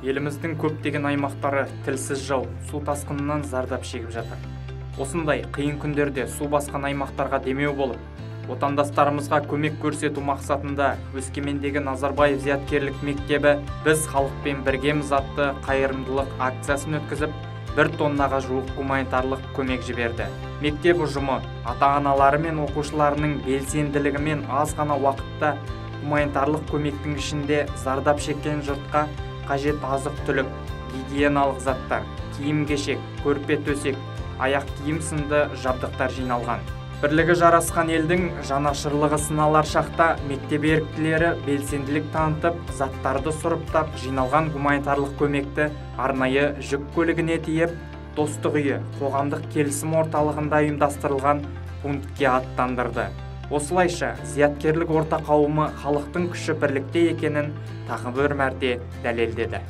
Еліміздің көптеген аймақтары тілсіз жау су тасқынынан зардап шегіп жатыр. Осындай қиын күндерде су басқан аймақтарға демеу болып, отандастарымызға көмек көрсету мақсатында Өскемендегі Назарбаев зияткерлік мектебі «Біз халықпен біргеміз» атты қайырымдылық акциясын өткізіп, 1 тоннаға жуық гуманитарлық көмек жіберді. Мектеп ұжымы, ата-аналары мен оқушыларының белсенділігімен аз ғана уақытта гуманитарлық көмектің ішінде зардап шеккен жұртқа қажет азық-түлік, гигиеналық заттар, киім-кешек, көрпе төсек, аяқ киім сынды жабдықтар жиналған. Бірлігі жарасқан елдің жанашырлығы сыналар шақта мектеп еріктілері белсенділік танытып, заттарды сұрыптап, жиналған гуманитарлық көмекті арнайы жүк көлігіне тиеп, Достық үйі қоғамдық келісім орталығында ұйымдастырылған пунктке аттандырды. Осылайша, зияткерлік орта қауымы халықтың күші бірлікте екенін тағы бір мәрте дәлелдеді.